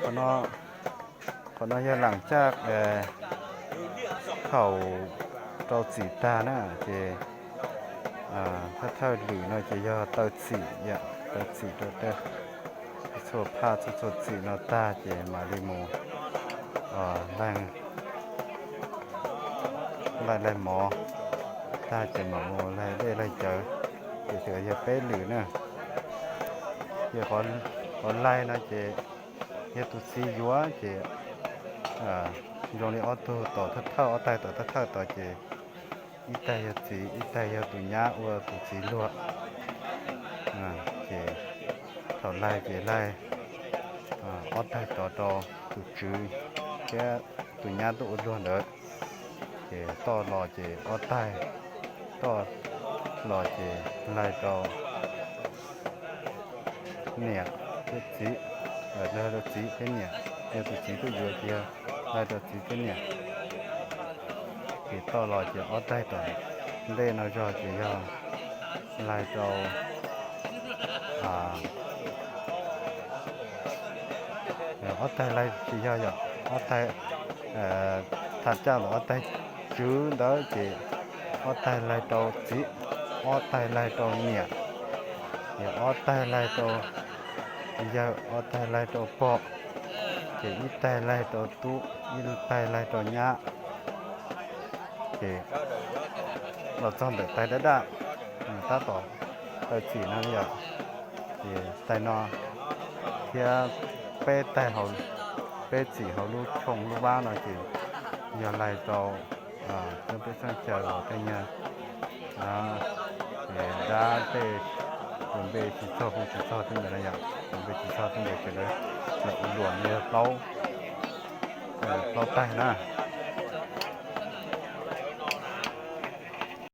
Qhov no, qhov no yog lam caj thaum rau txim tag na, ces thawj thawj lwm no ces yog taw txim, taw txim rau tej txhua phaj txhua txhua txim no tag ces mam li mus laij laij mov tag ces mam mus laij dej laij cawv, ces txawm yog peb lwm na. Ces qhov laij no ces yog tus txiv yuav ces zoo li ob tug tom thawj thawj, ob taig tom thawj thawj tod ces ib taig yog txiv, ib taig yog tus nyab ua tus txiv luag. Ces thaum laij ces laij ob taig tod rau tus tswv thiab tus nyab tuaj ua luag ntawd. Ces toj los ces ob taig, toj los ces laij rau niam thiab txiv, laij rau txiv thiab niam, yog tus txiv tuaj yuav ces yog laij rau txiv thiab niam. Ces toj los ces ob taig tom ntej no zog ces yog laij rau ob taig laij tsis yog, yog ob taig tham caj los ob taig tswv ntawd ces ob taig laij rau txiv, ob taig laij rau niam, ces ob taig laij rau yawg, ob taig laij rau pog, ces ib taig laij rau tub, ib taig laij rau nyab. Ces los txog ntawm taig dab daj, tab tom taw txim no yom, ces taig no thiab peb taig, peb txim hauv lub tshooj lub vab no ces yog laij rau peb xeeb chaw los tej nyuag dab tej tus npe tsis txog hu tsis txog tej ntawd na yom, tus npe tsis txog tej ntawd ces lawv ua luam yog plaub taig na.